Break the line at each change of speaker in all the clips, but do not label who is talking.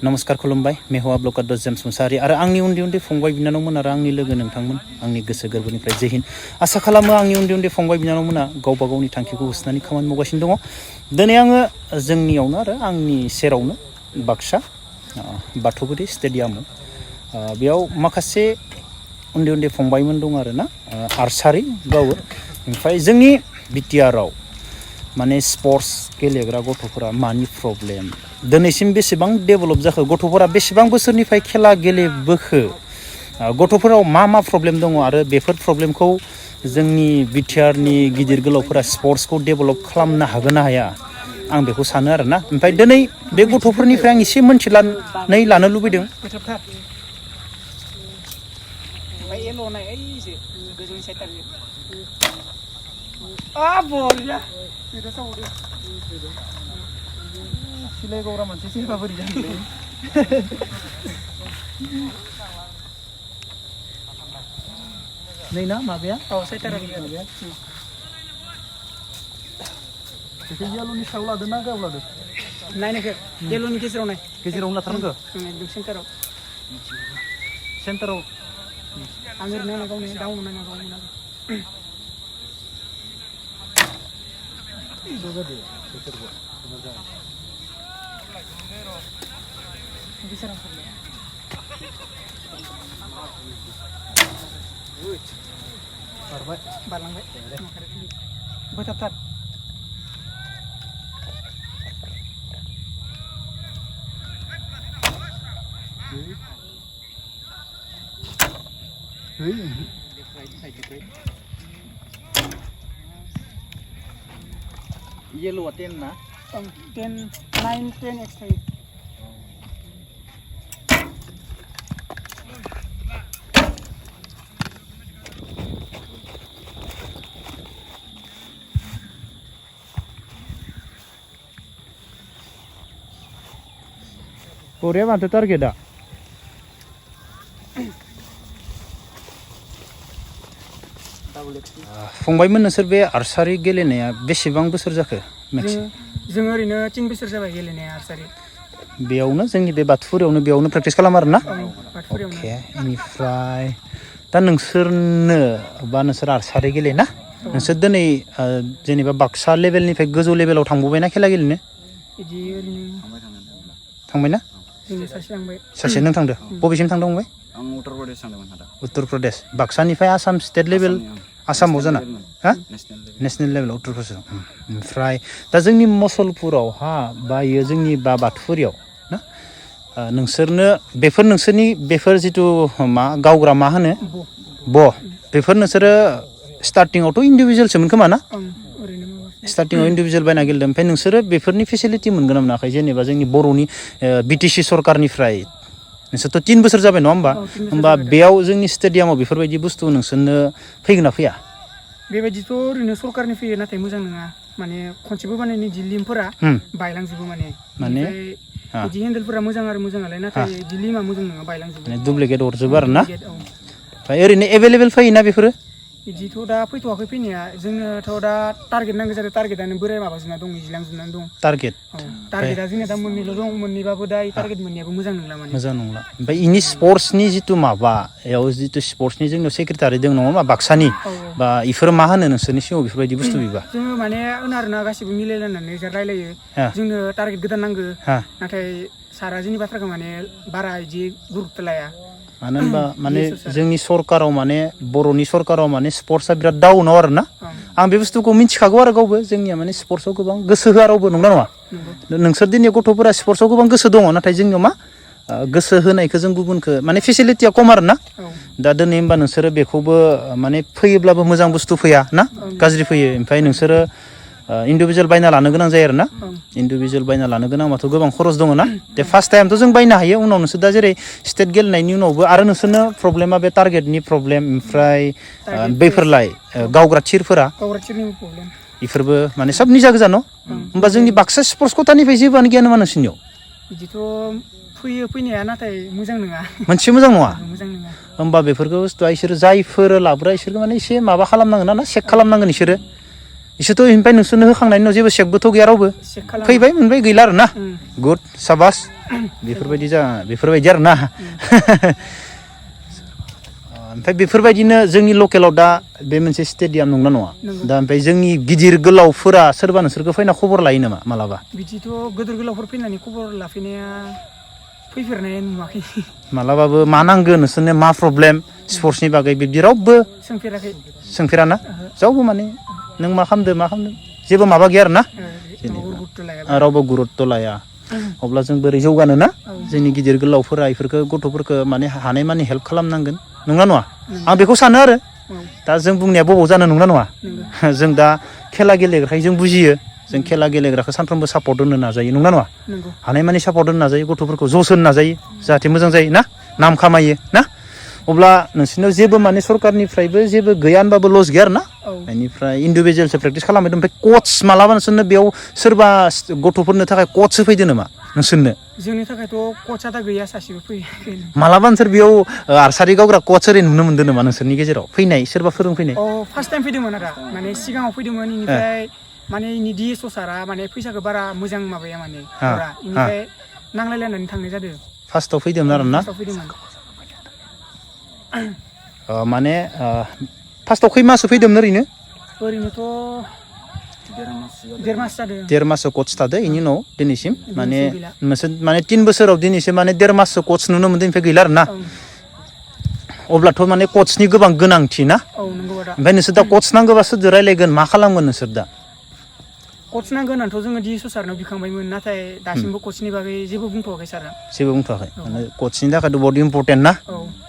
नमस्कार खुलुमबाय मेहवा ब्लकार जेम्स मुसाहारि आरो आंनि उन्दै उन्दै फंबाय बिनानावमोन आरो आंनि लोगो नोंथांमोन आंनि गोसो गोरबोनिफ्राय जय हिन्द आसा खालामो आंनि उन्दै उन्दै फंबाय बिनानावमोना गावबा गावनि थांखिखौ होसोनानै खामानि मावगासिनो दङ। दिनै आङो जोंनियावनो आरो आंनि सेरावनो बाक्सा बाथौगुरि स्टेडियामाव बेयाव माखासे उन्दै उन्दै फंबायमोन दं आरो ना आर्सारि गावो। ओमफ्राय जोंनि बिटिआरआव माने स्पर्ट्स गेलेग्रा गथ'फोरा मानि प्रब्लेम दिनैसिम बेसेबां डेभेलप जाखो गथ'फोरा बेसेबां बोसोरनिफ्राय खेला गेलेबोखो गथ'फोराव मा प्रब्लेम दङ आरो बेफोर प्रब्लेमखौ जोंनि बिटिआरनि गिदिर गोलावफोरा स्पर्ट्सखौ डेभेलप खालामनो हागोन ना हाया आं बेखौ सानो आरो ना। ओमफ्राय दिनै बे गथ'फोरनिफ्राय आं एसे मोनथिनानै लानो लुबैदों। सिलाय गौरा मोनसे सिलबा बोरै जानो नै ना माबाया साइटारा माबाया बेखौ येल'नि सायाव लादों ना गायाव लादों
नायनायखौ येल'नि गेजेराव नाय
गेजेरावनो लाथारनांगौ
एकदम
सेन्टाराव
आं ओरैनो नायना गावनो डाउन नायना गावनो बारलांबाय बोथाबथार
येल'आ 10 ना
10 9 10 एक्स थायो।
बरिया माथो टारगेटआ फंबायमोन नोंसोर बे आर्सारि गेलेनाया बेसेबां बोसोर जाखो?
जों ओरैनो 3 बोसोर जाबाय गेलेनाया आर्सारि
बेयावनो जोंनि बे बाथौफुरियावनो बेयावनो प्रेक्टिस खालामो आरो ना।
बाथौफुरियावनो
बेनिफ्राय दा नोंसोरनो बा नोंसोर आर्सारि गेलेना नोंसोर दिनै जेनेबा बाक्सा लेभेलनिफ्राय गोजौ लेभेलाव थांबायना खेला गेलेनो
बिदि ओरैनो
थांबायना
जोंनि सासे थांबाय
सासे नों थांदो बबेसिम थांदों फंबाय?
आं उत्तर प्रदेश थांदोंमोन आदा।
उत्तर प्रदेश बाक्सानिफ्राय आसाम स्टेट लेभेल आसामाव जाना हा नेसनेल लेभेलाव उत्तर प्रदेश ओमफ्राय दा जोंनि मुसलपुरावहा बा इयो जोंनि बा बाथौफुरियाव ना नोंसोरनो नोंसोरनि बेफोर जिथु मा गावग्रा मा होनो बेफोर नोंसोरो स्टार्टिंआवथ' इन्डिभिजुवेलसोमोन खोमा ना स्टार्टिंआव इन्डिभिजुवेल बायना गेलेदों ओमफ्राय नोंसोरो बेफोरनि फेसिलिटि मोनगोन ना मोनाखै जेनेबा जोंनि बर'नि बिटिसि सरकारनिफ्राय नोंसोरथ' 3 बोसोर जाबाय नङा होमबा बेयाव जोंनि स्टेडियामाव बेफोरबायदि बुस्थु नोंसोरनो फैगोन ना फैया?
बेबायदिथ' ओरैनो सरकारनि फैयो नाथाय मोजां नङा माने खनसेबो बानायनाय जि लिमफोरा बायलांजोबो माने बिदि हेन्देलफोरा मोजां आरो मोजाङालाय नाथाय जि लिमा मोजां नङा बायलांजोबो
दुप्लिकेट हरजोबो आरो ना। ओमफ्राय ओरैनो एभेलेबेल फैयोना बेफोरो?
बिदिथ' दा फैथ'वाखै फैनाया जोंनोथ' दा टारगेट नांगौ जादों टारगेटानो बोराय माबाजोबना दं जिलांजोबनानै दं टारगेटा जोंनिया दा मोननैल' दं मोननैबाबो दा टारगेट मोननायाबो मोजां नंला माने
मोजां नंला। ओमफ्राय इनि स्पर्ट्सनि जिथु माबायाव जिथु स्पर्ट्सनि जोंनाव सेक्रेटारि दं नङा होमबा बाक्सानि बा इफोर मा होनो नोंसोरनि सिगाङाव बेफोरबायदि बुस्थु बिबा?
जोङो माने होनो आरोना गासिबो मिलायलायनानै रायलायो जोंनो टारगेट गोदान नांगौ नाथाय सारा जोंनि बाथ्राखौ माने बारा बिदि गुरुत्त' लाया।
मानो होनबा माने जोंनि सरकाराव माने बर'नि सरकाराव माने स्पर्ट्सआ बिराद डाउनाव आरो ना आं बे बुस्थुखौ मिथिखागौ आरो गावबो जोंनिया माने स्पर्ट्सआव गोबां गोसो होआ रावबो नंगौना नङा? नोंसोर दिनै गथ'फोरा स्पर्ट्सआव गोबां गोसो दङ नाथाय जोंनियाव मा गोसो होनायखौ जों गुबुनखौ माने फेसिलिटिया खम आरो ना दा दिनै होमबा नोंसोरो बेखौबो माने फैयोब्लाबो मोजां बुस्थु फैया ना गाज्रि फैयो ओमफ्राय नोंसोरो इन्डिभिजुवेल बायना लानो गोनां जायो आरो ना इन्डिभिजुवेल बायना लानो गोनांबाथ' गोबां खरस दङ ना दे फार्स्ट टाइमथ' जों बायनो हायो उनाव नोंसोर दा जेरै स्टेट गेलेनायनि उनावबो आरो नोंसोरनो प्रब्लेमा बे टारगेटनि प्रब्लेम ओमफ्राय बैफोरलाय गावग्रा थिरफोरा बेफोरबो माने सब निजा गोजा न' होमबा जोंनि बाक्सा स्पर्ट्स खथानिफ्राय जेबोआनो गैया नामा नोंसोरनियाव?
बिदिथ' फैयो फैनाया नाथाय मोजां नङा
मोनसे मोजां नङा होमबा बेफोरखौ बुस्थुआ इसोर जायफोर लाबोग्रा इसोरखौ माने एसे माबा खालामनांगोन ना चेक खालामनांगोन इसोरो इसोरथ' इनिफ्राय नोंसोरनो होखांनायनि उनाव जेबो सेकबोथ' गैया रावबो फैबाय मोनबाय गैला आरो ना गुड साबास बेफोरबायदि आरो ना ओमफ्राय बेफोरबायदिनो जोंनि लकेलाव दा बे मोनसे स्टेडियाम नंना नङा दा ओमफ्राय जोंनि गिदिर गोलावफोरा सोरबा नोंसोरखौ फैना खबर लायो नामा मालाबा
बिदिथ' गिदिर गोलावफोर फैनानै खबर लाफैनाया फैफेरनाय नुवाखै
मालाबाबो मा नांगौ नोंसोरनो मा प्रब्लेम स्पर्ट्सनि बागै बिब्दि रावबो सोंफेराना रावबो माने नों मा खालामदो जेबो माबा गैया आरो ना रावबो गुरुत्त' लाया अब्ला जों बोरै जौगानो ना जोंनि गिदिर गोलावफोरा इफोरखौ गथ'फोरखौ माने हानायमानि हेल्प खालामनांगोन नंगौना नङा आं बेखौ सानो आरो दा जों बुंनाया बबाव जानो नंगौना नङा जों दा खेला गेलेग्राखाय जों बुजियो जों खेला गेलेग्राखौ सानफ्रोमबो सापर्ट होनो नाजायो नंगौना नङा हानायमानि सापर्ट होनो नाजायो गथ'फोरखौ जस होनो नाजायो जाहाथे मोजां जायो ना नाम खामायो ना अब्ला नोंसोरनाव जेबो माने सरकारनिफ्रायबो जेबो गैया होनबाबो लस गैया आरो ना बेनिफ्राय इन्डिभिजुवेलसो प्रेक्टिस खालामबाय ओमफ्राय कच मालाबा नोंसोरनो बेयाव सोरबा गथ'फोरनो थाखाय कच होफैदो नामा नोंसोरनो
जोंनि थाखायथ' कचआ दा गैया सासेबो फैयो
मालाबा नोंसोर बेयाव आर्सारि गावग्रा कच ओरै नुनो मोनदों नामा नोंसोरनि गेजेराव फैनाय सोरबा फोरोंफैनाय
फार्स्ट टाइम फैदोंमोन आदा माने सिगाङाव फैदोंमोन इनिफ्राय माने इनि DSO सारा माने फैसाखौ बारा मोजां माबाया माने इनिफ्राय नांलायलायनानै थांनाय जादों
फार्स्टआव फैदोंमोन आरो ना माने फार्स्टआव खै मासो फैदोंमोन
ओरैनोथ' देर माससो
कच थादो इनि उनाव दिनैसिम माने नोंसोर माने 3 बोसोराव दिनैसिम माने 1.5 माससो कच नुनो मोनदों ओमफ्राय गैला आरो ना अब्लाथ' माने कचनि गोबां गोनांथि ना ओमफ्राय नोंसोर दा कच नांगौबा सोरजों रायलायगोन मा खालामगोन नोंसोर दा
कच नांगोन होननानैथ' जोङो DSO सारनाव बिखांबायमोन नाथाय दासिमबो कचनि बागै जेबो बुंथ'वाखै सारा
जेबो बुंथ'वाखै माने कचनि थाखायथ' बहुद इम्परटेन्ट ना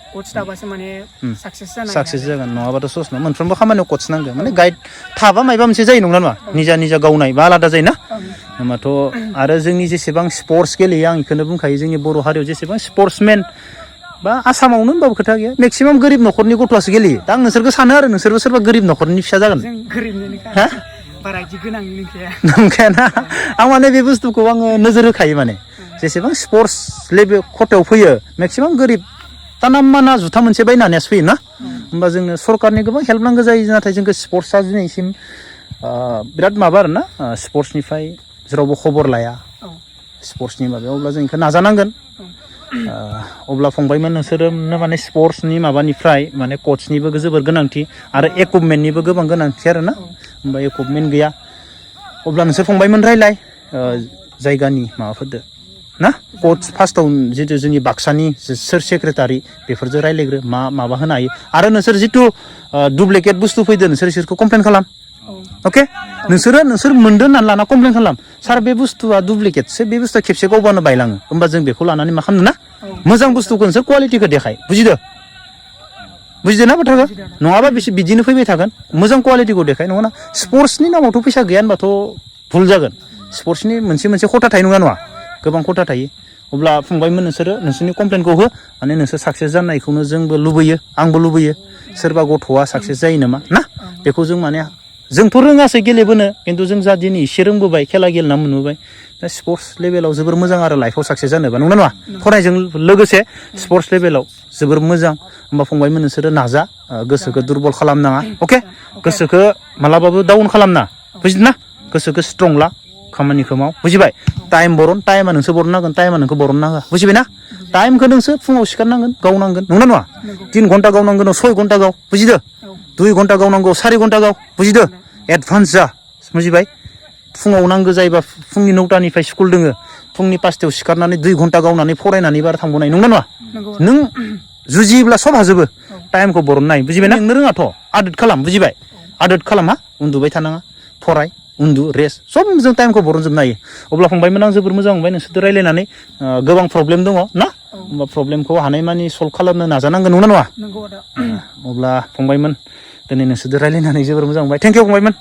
कच थाबासो माने
साक्सेस जागोन नङाबाथ' सस नङा मोनफ्रोमबो खामानियाव कच नांगौ माने गाइड थाबा माबा मोनसे जायो नंगौना नङा निजा गावनाय बा आलादा जायोना होमबाथ' आरो जोंनि जेसेबां स्पर्ट्स गेलेयो आं बेखौनो बुंखायो जोंनि बर' हारियाव जेसेबां स्पर्ट्समेन बा आसामावनो होनबाबो खोथा गैया मेक्सिमाम गोरिब न'खरनि गथ'आसो गेलेयो दा आं नोंसोरखौ सानो आरो नोंसोरबो सोरबा गोरिब न'खरनि फिसा जागोन नंखायाना आं माने बे बुस्थुखौ आङो नोजोर होखायो माने जेसेबां स्पर्ट्स लेभेल खथायाव फैयो मेक्सिमाम गोरिब ताना माना जुथा मोनसे बायनानैसो फैयो ना होमबा जोंनो सरकारनि गोबां हेल्प नांगौ जायो नाथाय जोंखौ स्पर्ट्सआ दिनैसिम बिराद माबा आरो ना स्पर्ट्सनिफ्राय जेरावबो खबर लाया स्पर्ट्सनि माबायाव अब्ला जों बेखौ नाजानांगोन अब्ला फंबायमोन नोंसोरो माने स्पर्ट्सनि माबानिफ्राय माने कचनिबो जोबोर गोनांथि आरो इकुइपमेन्टनिबो गोबां गोनांथि आरो ना होमबा इकुइपमेन्ट गैया अब्ला नोंसोर फंबायमोन रायलाय जायगानि माबाफोरदो ना कच फार्स्टआव जितु जोंनि बाक्सानि सोर सेक्रेटारि बेफोरजों रायलायग्रो माबा होनो हायो आरो नोंसोर जितु डुप्लिकेट बुस्थु फैदो नोंसोर इसोरखौ कमप्लेन खालाम अके नोंसोर मोनदों होननानै लाना कमप्लेन खालाम सार बे बुस्थुआ डुप्लिकेटसो बे बुस्थुआ खेबसे गावबानो बायलाङो होमबा जों बेखौ लानानै मा खालामनो ना मोजां बुस्थुखौ नोंसोर कुवालिटिखौ देखाय बुजिदो ना बाथ्राखौ नङाबा बिदिनो फैबाय थागोन मोजां कुवालिटिखौ देखाय नङा स्पर्ट्सनि नामावथ' फैसा गैया होनबाथ' भुल जागोन स्पर्ट्सनि मोनसे खथा थायो नङा गोबां खथा थायो अब्ला फंबायमोन नोंसोरनि कमप्लेनखौ हो माने नोंसोर साक्सेस जानायखौनो जोंबो लुबैयो आंबो लुबैयो सोरबा गथ'आ साक्सेस जायो नामा ना बेखौ जों माने जोंथ' रोङासै गेलेबोनो खिन्थु जों जा दिनै एसे रोंबोबाय खेला गेलेना मोनबोबाय दा स्पर्ट्स लेभेलाव जोबोर मोजां आरो लाइफआव साक्सेस जानोबा नंगौना नङा फरायजों लोगोसे स्पर्ट्स लेभेलाव जोबोर मोजां होमबा फंबायमोन नोंसोरो नाजा गोसोखौ दुरबल खालामनाङा अके गोसोखौ मालाबाबो डाउन खालामना बुजिदोंना गोसोखौ स्ट्रं ला खामानिखौ माव बुजिबाय टाइमा नोंसो बरननांगोन टाइमा नोंखौ बरनना होआ बुजिबायना टाइमखौ नोंसो फुङाव सिखारनांगोन गावनांगोन नंगौना नङा 3 घन्टा गावनांगोन 6 घन्टा गाव बुजिदो 2 घन्टा गावनांगौ 4 घन्टा गाव बुजिदो एडभान्स जा बुजिबाय फुङाव नांगौ जायोबा फुंनि 9टानिफ्राय स्कुल दोङो फुंनि 5टायाव सिखारनानै 2 घन्टा गावनानै फरायनानै बारा थांबावनाय नंगौना नङा नों जुजियोब्ला सब हाजोबो टाइमखौ बरननाय बुजिबायना नोंनो रोङाथ' आदोद खालाम बुजिबाय आदोद खालामा उन्दुबाय थानाङा फराय उन्दु रेस्ट सब जों टाइमखौ बरनजोबनो हायो अब्ला फंबायमोन आं जोबोर मोजां मोनबाय नोंसोरजों रायलायनानै गोबां प्रब्लेम दङ ना होमबा प्रब्लेमखौ हानायमानि सल्भ खालामनो नाजानांगोन नंगौना नङा अब्ला फंबायमोन दिनै नोंसोरजों रायलायनानै जोबोर मोजां मोनबाय थेंक इउ फंबायमोन